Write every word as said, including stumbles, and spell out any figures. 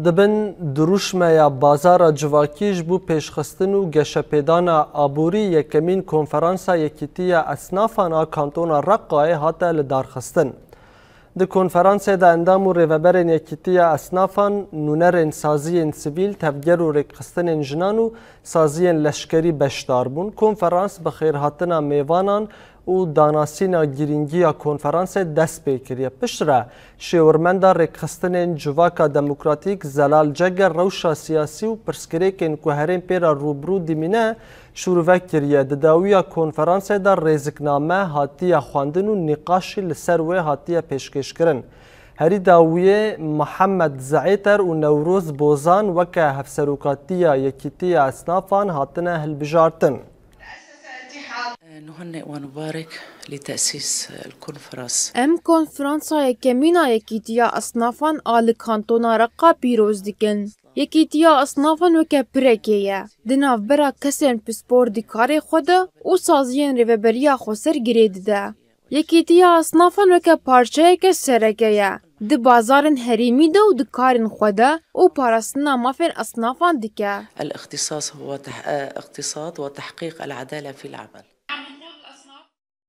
Di bin dirûşmeya bazara civakî ji bo pêşxistin û geşepêdana aborî yekemîn konferansa Yekîtiya Esnafan a Kantona Reqayê hate lidarxistin. Di konferansê de endam û rêveberên Yekîtiya Esnafan, nûnerên saziyên sivîl, tevger û rêkxistinên jinan û saziyên leşkerî beşdar bûn. Konferans bi xêrhatina mêvanan û danasîna girîngiya konferansê dest pê kiriye. Piştre şêwirmenda rêkxistinên Civaka Demokratîk Zelal Ceger rewşa siyasî û pirsgirêkên ku herêm pê re rûbirû dimîne şûrve kiriye. Di dawiya konferansê de rêzikname hatiye xwendin û nîqaşî li ser wê hatiye pêşkêşkirin. Herî dawiyê Mihemed Zeêter û Newroz Bozan weke Hevserokatiya Yekîtiya Esnafan hatine hilbijartin. نهنئ ونبارك لتأسيس الكونفرنس. Em konferansa yekemîn a Yekîtiya Esnafan a li Kantona Reqa pîroz dikin. Yekîtiya Esnafan weke pirekê ye. Di navbera kesên pispor di karê xwe de û saziyên rêveberiya xweser girê dide. Yekîtiya Esnafan weke parçeyeke sereke ye. Di bazarên herêmî de û di karên xwe de û parastina mafên esnafan dike. الاختصاص هو تح... اقتصاد وتحقيق العدالة في العمل.